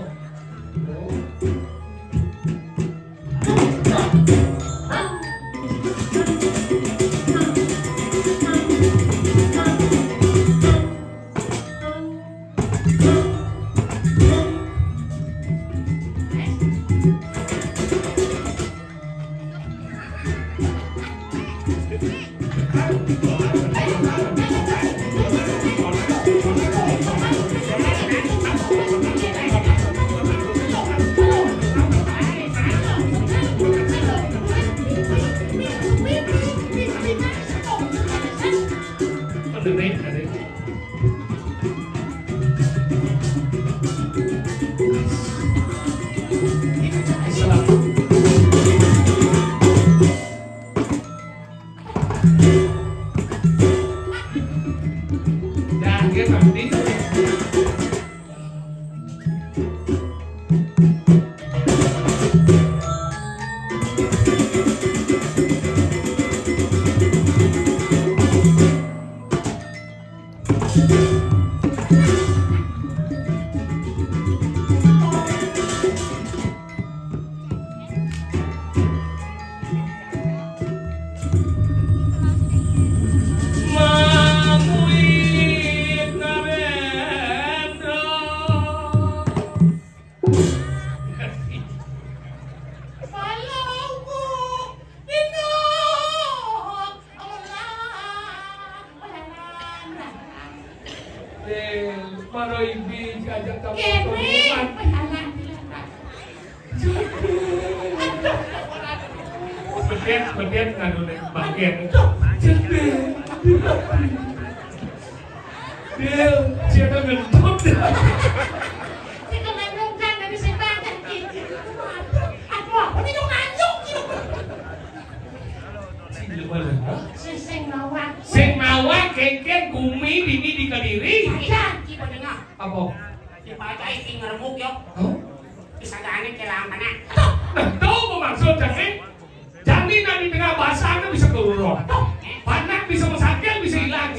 Eh, maro ibi diajak kamu. Kéné. Bedet, bedet nganu nih, bagian. Bil, siapa ngentut? Sing kemenungan dari setan kan gitu. Aduh, aduh, apa nih dong nganjuk gitu. Sing mawa. Sing mawa kéngkén gumi dini di Kediri. Iya, ki pendengar. Apa? Di baca iki ngeremuk yo. Hah? Bisa gane kelang panak. Nah, tuh maksud jani. Jani nang di tengah basah bisa keluar. Panak bisa masakit, bisa hilang.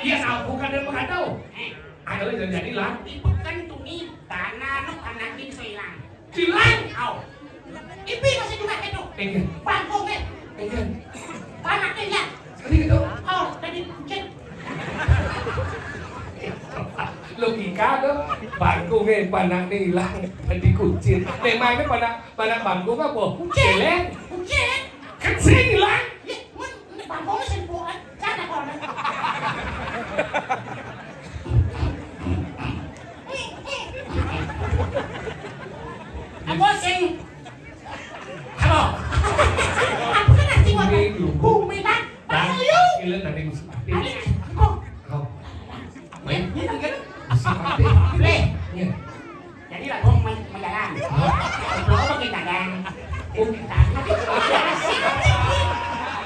Iya, nah, bukan dan mengadau. Ada lagi jadi lah. Ibu kan tuni, tanah nu panak bisa hilang. Hilang. Au. Ipi masih juga itu. Enggak. Bangkungnya. Enggak. Panaknya hilang. Tadi gitu. Oh, tadi kucing. Logika tuh, bangkungnya panaknya hilang, tadi kucing. Memangnya panak, panak bangkung apa? Kucing. Jelek. Kucing. Kan sing hilang. Ya, mun, ini bangkungnya sing buat. Sana kau. Aku sing. Halo. Aku kan nanti ngomong. Bumi, Bang. Bang, Bang Ayu. Gila tadi musim mati. Ayo, kok. Kau. Main? Ini kan? Musim mati. Leh. Iya. Jadi lah, gua main, main jalan. Hah? Belum apa kita, Bang? Oh. Kita.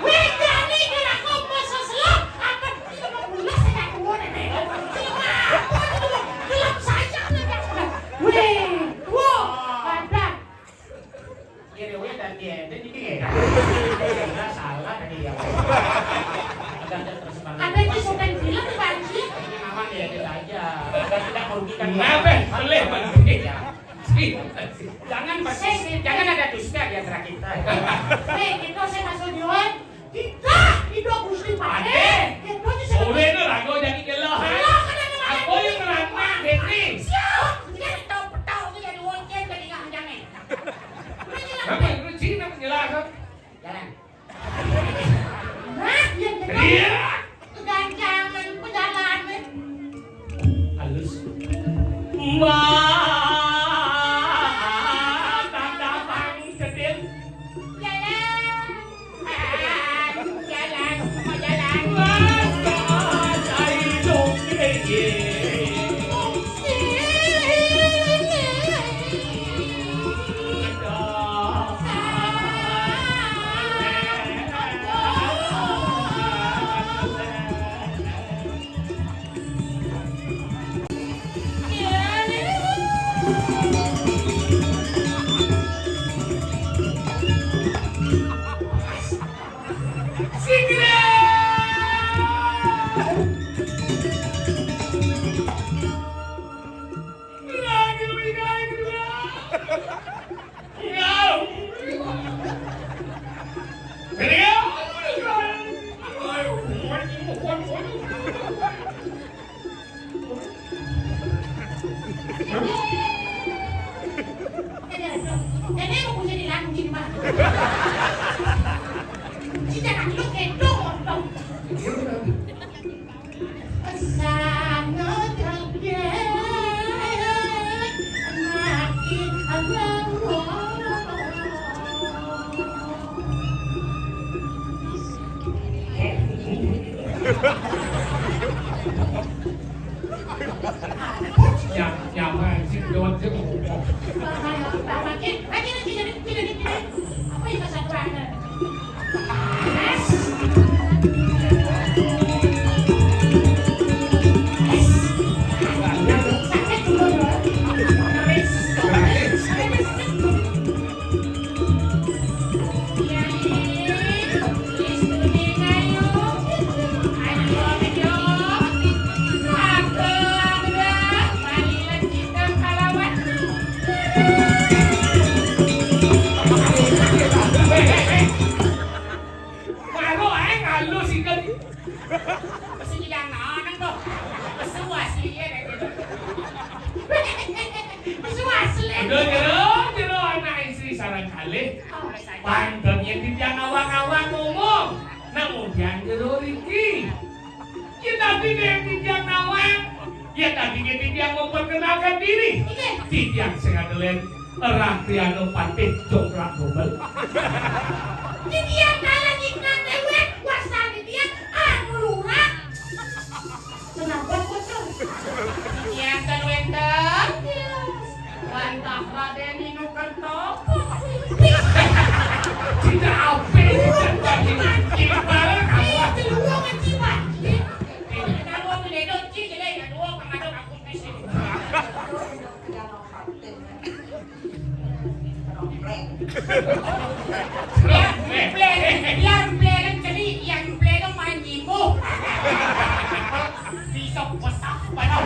Weh, jadi kira aku mau seselap. Apa kita mau mulai, saya nggak mau nih. Kenapa itu? Gelap saja, nggak ada. Weh, wah, ada. Iya, Dewi dan dia, dia jadi ya. Kita salah tadi ya. Ada, ada terus bang. Ada di syuting film, Pak Haji. Ini aman ya, kita aja. Agar tidak merugikan. Kenapa? Boleh, Pak. Ya. Jangan, Pak. Sih, sih. Jangan ada dusta di antara kita. Nenek mau punya di lagu gini, Mak. Kita kan lu gendong, gendong. Sana tak makin Allah. Nyam-, nyaman sih, lewat jam. Apa yang pasal? Karo ae ngalus ikan. Mesti jangan nang tuh. Mesti wasiat aja. Mesti wasiat. Aduh, jero, jero anak istri sareng kalih. Panten yen titiang awang-awang ngomong. Namun titiang jero riki. Yen tadi yen titiang nawang, yen tadi yen titiang memperkenalkan diri. Titiang sing adelen Ratu Patih Coklat Gobel. Titiang kalah nyiklan dewek, wasani titiang anu lurah. Kenapa bocor? Titiang kan wenten. Wantah Raden Inu Kerto. Tidak apa, tidak apa. Iya, luang aja, Pak. Iya. Kalau mau beli dong, cik, jadi ada dua, Pak, ada aku di sini. Yang play, yang play kan jadi, yang play kan main gimbal. Bisa besar pada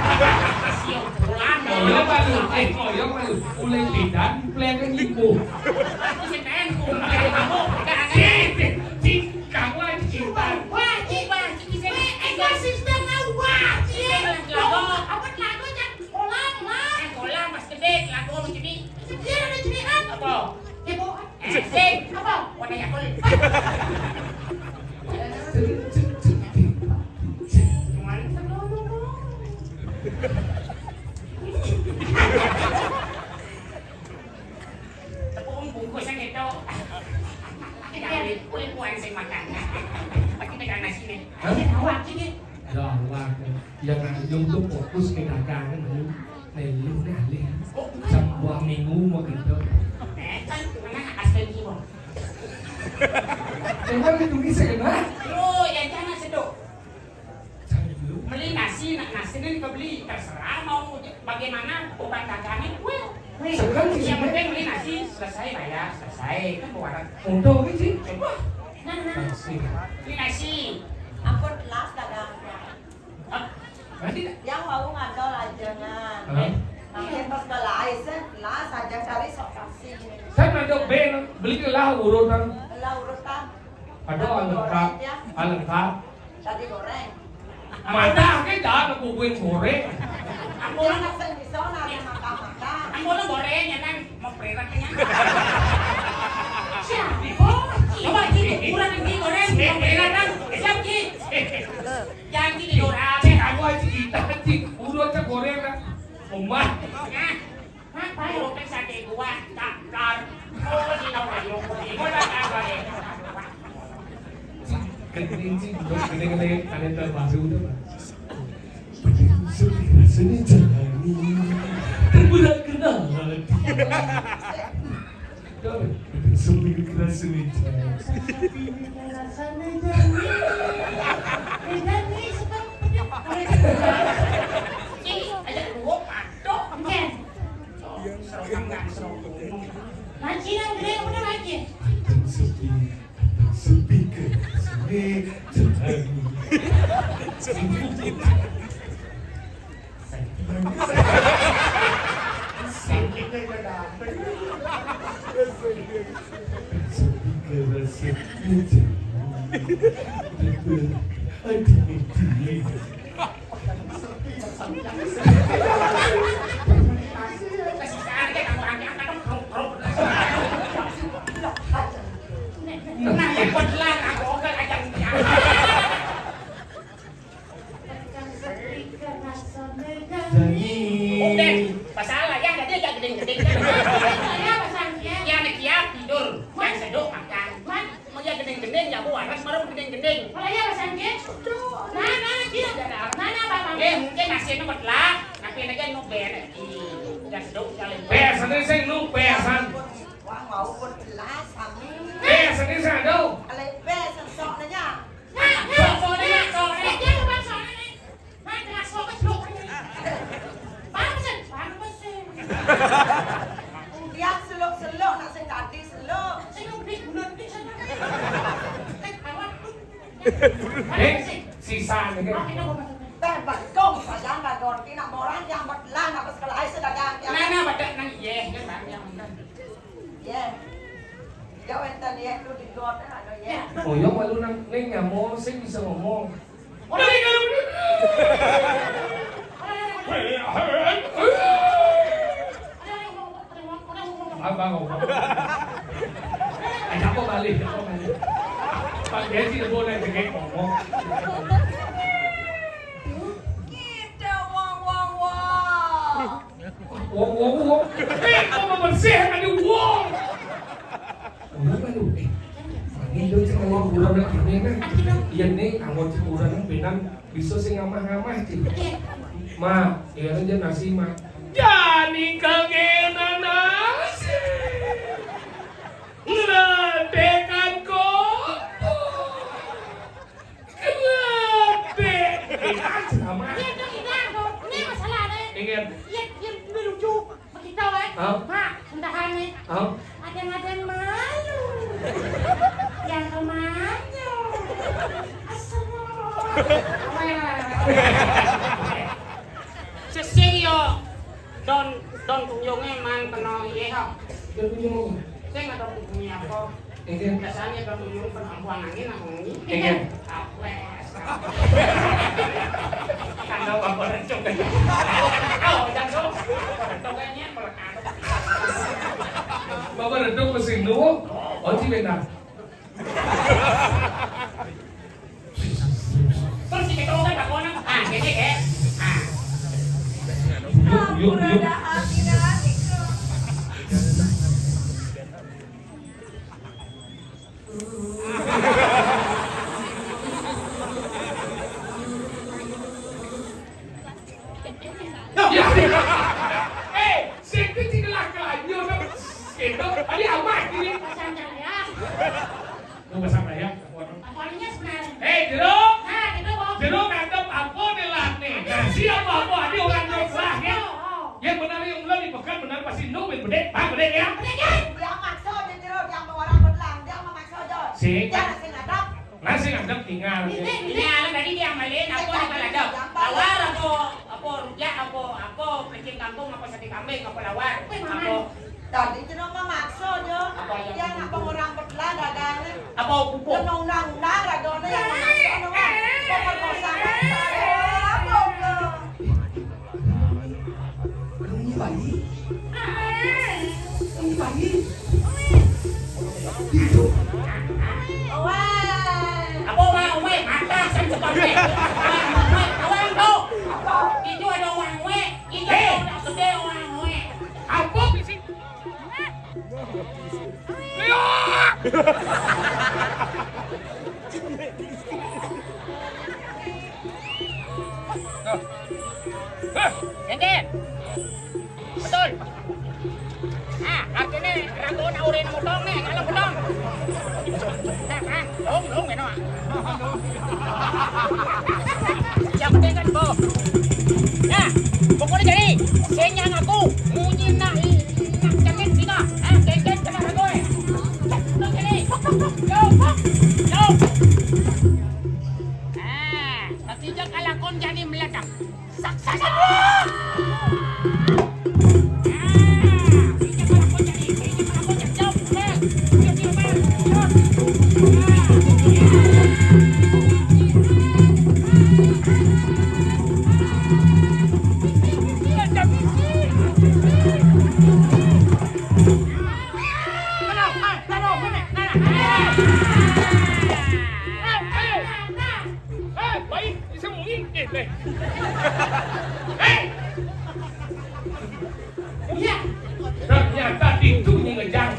siang bulan. Oh, ya, Pak, eh, oh, ya, Pak, oleh tidak, play kan gimbal. Aku sih main, aku play kamu. Cik, cik, kamu aja cinta. Wah, cik, wah, cik, cik. Eh, eh, kok sistem wah, cik. Apa lagu, Cak? Kolam, Mas. Eh, kolam, Mas, gede, lagu, Mas, gede. Dia ada cemilan. Apa? Cebokan. Eh, sing. Apa? Warna Yakult. Cuman. Tepung bungkusnya gitu. Jangan kulit kuan sing makan. Pasti pegang nasi nih. Hah? Ada awak ini. Ada awak. Yang nganjung tuh fokus ke dagangan, ayo. Melu nih, alih. Jam dua minggu mau gitu. Eh, kan, mana asli jiwa? Emang itu bisa, kan? Lo, ya jangan sedok. Jangan dulu. Beli nasi, nak nasi ini dibeli. Terserah mau bagaimana beban dagangnya, gue. Sekarang di sini. Yang penting beli nasi, selesai bayar, selesai. Kan buat. Untung ini sih. Coba. Nah, nah. Nasi. Beli nasi. Ampun, telas dagang. Hah? Nasi tak? Yang wau ngadol aja, kan. Hah? Makin pas balaai, set, telas aja cari sok taksi. Saya ngadol ben, beli lah urutan. Lah urutan. Aduh, alengkap, alengkap. Tadi goreng. Madah ke dah, aku buin goreng. Aku orang nak sen bisa, nak ada makan-makan. Aku orang goreng, ya kan? Mau prerak, ya kan? Siapa? Coba, Ci, ukuran yang digoreng, mau prerak, kan? Siap, Ci. Jangan Ci, digoreng. Ci, aku aja kita, Ci. Udah, Ci, goreng, kan? Omah. Nah. Hah? Urut sate gua, cakar. Oh, sino kayo, sino na kayo, eh. Gandeng sih, terus gandeng-gandeng ada terbaru tuh, Pak. Sepi rasanya jalani, terberat kena hati. Tuh, sepi rasanya jalani. Sepi rasanya jalani. Jalani suka penyok. Ih, aja gua patok. Oke. Lagi yang gede udah lagi. Anteng sepi, anteng sepi ke sini. Jangan. Sakitnya udah dateng. Sepi ke sini. Jangan. Aduh, aduh. Nah, yang buat lah, aku oke aja. Udah, masalah ya, jadi aja gedeng-gedeng. Ya, anak ya tidur, yang seduk makan. Mau ya gedeng-gedeng, ya, Bu, anak baru gedeng-gedeng. Kalau ya, Mas Anggi? Mana dia? Mana, Bang? Eh, mungkin nasibnya buat lah, tapi lagi nu beres. Yang seduk, yang lembut. Beresan ini sing nu beresan. Wah, mau buat belas, kami. Beresan ini sing ada. Kalau beresan sok nanya. Dia seluk-seluk, nak sing tadi seluk. Eh, sisa ni kan. Teh bagong, sayang bagong. Kena orang yang berlan apa segala ai sedagang. Nana badak nang iye, kan bang yang bener. Iye. Iya, wénten, iya, itu di got, ada, iya. Oh, ya, malu nang, ning nyamo sing bisa ngomong. Apa ngomong? Aja apa balik, apa balik. Pak Gaji udah boleh ngomong. Kita wong, wong, wong. Wong, wong, wong. Eh, kok mau bersih kan di wong? Wong kan lu, eh. Ini lu cek ngomong kurang lagi nih kan. Iya nih, anggo cek kurang benan bisa sing ngamah-ngamah cek. Ma, iya aja nasi ma. Jani kagena nasi. Ngeledekan kok. Kenapa? Ini aja sama. Iya, dong, ini, dong. Ini masalahnya. Ingin. Iya, iya, ini lucu. Begitu, eh. Hah? Pak, sendahane. Hah? Ada-ada malu. Yang kemana? Astagfirullah. Sesing yo. Don, don tunjunge mang kena iye, ha. Don tunjung apa? Sing ada tunjunge apa? Iya. Biasanya ada tunjung penampuan angin, apa ini? Iya. Apes. Kandang apa rencong? Oh, jangan. Apa rencong kayaknya melekat. Bapak Reduk mesin lu. Oh, ci benar. Terus si kecoa kan takonan, ah, gini, eh. Ah. Yuk, yuk, yuk. Ya. Eh, sing itu cina lah kelanjur, kan? Gitu. Tadi amat ini. Pasang ya. Lu pasang ya. Apanya sebenarnya? Eh, Jero. Nah, gitu, Bang. Jero ngadep apa nih lah nih? Nah, siapa apa? Ini orang nyerah ya. Oh, oh. Yang benar yang ulah dipegang benar pasti lu yang bedek, bang bedek ya. Bedek ya. Dia maksa aja Jero, dia mau orang berlang, dia mau maksa aja. Si. Dia masih ngadep. Lah sing ngadep tinggal. Ini, ini. Tinggal tadi dia malin apa di balado? Lawar apa, apa rujak apa, apa pecing kangkung apa sate kambing apa lawar? Apa? Tadi itu nama makso jo. Apa yang dia nak pengurang petlah dagangan? Apa pupuk? Kena undang-undang ragone yang makso nama. Pemerkosaan. Apa tu? Ini bayi. Ini bayi. Itu. Apa, Mak? Umai, mata sang cepat, eh. Umai, umai, kawan tu. Itu ada orang, weh. Itu ada orang gede, orang, weh. Apa? Iya. Tuh. Hah? Enten. Betul. Ah, artinya ragu nak urin motong nih, kalau potong. Nah, ah, dong, dong, gitu. Yang penting kan, Bu. Nah, pokoknya jadi, sing yang aku, munyi nak, nak jamin singa. Ah, jamin kena ragu, eh. Cek, betul jadi. Yo, yo. Ah, ketiga kalakon jadi meledak. Sukses! Baik, bisa mungkin. Eh, eh. Hei! Iya. Ternyata itu nyengejang.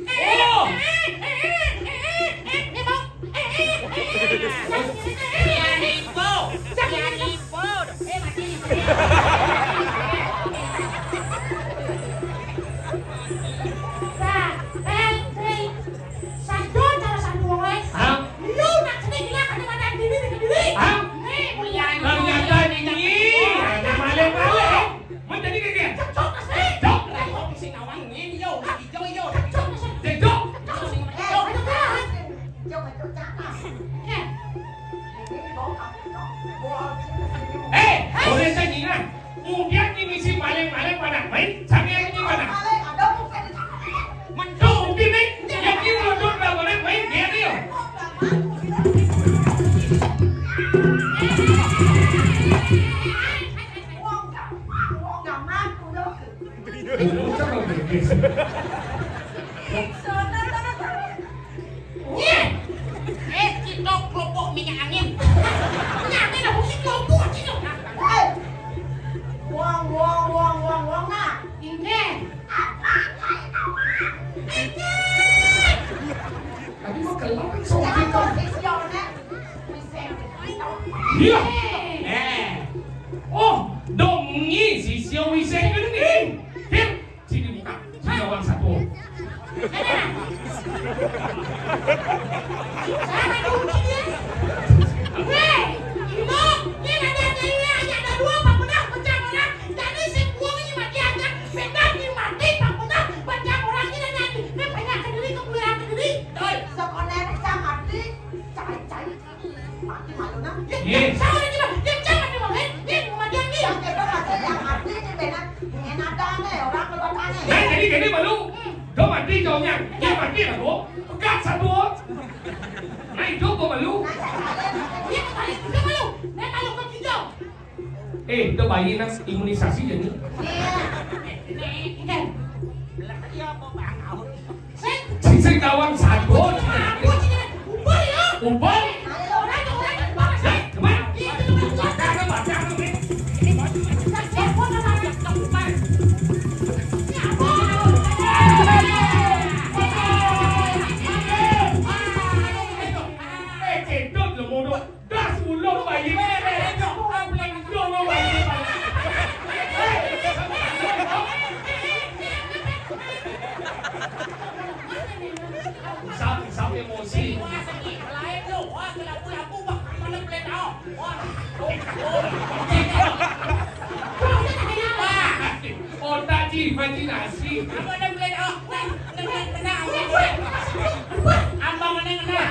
Oh! Hah? Hah? Ternyata ini. Ada maling-maling. Mun jadi kagak? Cocok, Mas. Cocok. Lah, kok mesti nawang ini, yo? Lagi yo, yo. Cocok, Mas. Cocok. Cocok, Mas. Eh, ayo, Mas. Cocok, cocok, cocok. Eh. Eh, boleh saya ingat. Kemudian di misi maling-maling pada main, sambil ini pada. Maling, ada bukan. Tuh, bukti nih. Yang ini mundur nggak boleh main, dia nih, yo. Wong gampang, wong gampang, udah. Bocah kok gede sih. Nyeh. Eh, citok kelompok minyak angin. Minyak angin apa sih kelompok, citok? Eh. Wong, wong, wong, wong, wong, nah. Inggih. Apa? Inggih. Tadi mah gelap, sok. Jangan gitu. Posisi, Yonek. Iya. Eh. Oh, dong, ngi, si Sio Wiseng ini. Him, sini buka. Sini orang satu. Sama dong, dia. Weh, Ibu, ini ada, ada, ada dua, Pak Benar, pecah orang. Jadi si buang ini mati aja. Beda di mati, Pak Benar, pecah orang ini ada. Ini banyak kediri, kemuliaan kediri. Doi. Sekolah pecah mati, cai-cai. Mati malu nah. Iya. Sama aja, Bang. Dia jangan, Bang, eh. Dia mau mati lagi. Yang itu mati, yang mati ini benar. Ini ada nih, orang keluar aneh. Nah, jadi gini, malu. Hmm. Dia mati jauhnya. Dia mati lah, Bu. Pegat satu. Nah, itu gua malu. Nah, saya, saya, saya. Dia kembali, dia malu. Dia malu ke hijau. Eh, itu bayi nak imunisasi jadi. Iya. Ini, ini. Lah, iya, apa, Bang? Sing, sing gawang satu. Ubah ya. Ubah. Hei, kemana? Eh, cedot lo, bodoh. Das ulo bayi. Ulo bayi. Usap, usap emosi. Otak di imajinasi. Abang mana kena?